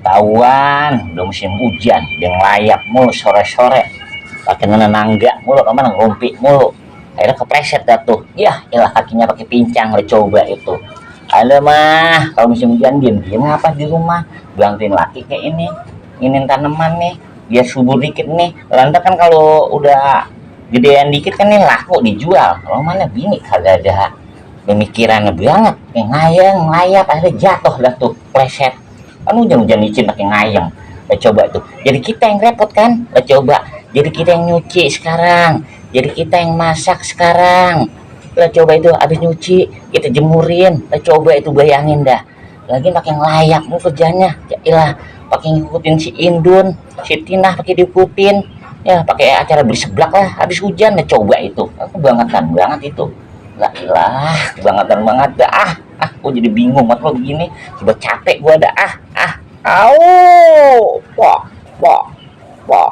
Tawan udah musim hujan dia ngelayap mulu sore-sore pakai nenangga mulu kemana ngerumpi mulu akhirnya kepleset dah tuh ya ilah kakinya pakai pincang lo coba itu ada mah kalau musim hujan diem-diem ngapa di rumah bantuin laki kayak ini tanaman nih biar subur dikit nih lantas kan kalau udah gedean dikit kan nih laku dijual kalau mana bini kagak ada pemikiran banget yang ngayang ngelayap akhirnya jatuh dah tuh pleset kan hujan-hujan licin pakai ngayang lah coba tuh jadi kita yang repot kan lah coba jadi kita yang nyuci sekarang jadi kita yang masak sekarang lah coba itu habis nyuci kita jemurin lah coba itu bayangin dah lagi pakai ngelayap mau kerjanya ya ilah pakai ngikutin si Indun si Tinah pakai diikutin ya pakai acara beli seblak lah habis hujan lah coba itu aku bangetan banget itu lah ilah bangetan banget dah gue jadi bingung banget lo begini coba capek gue ada au wah wah wah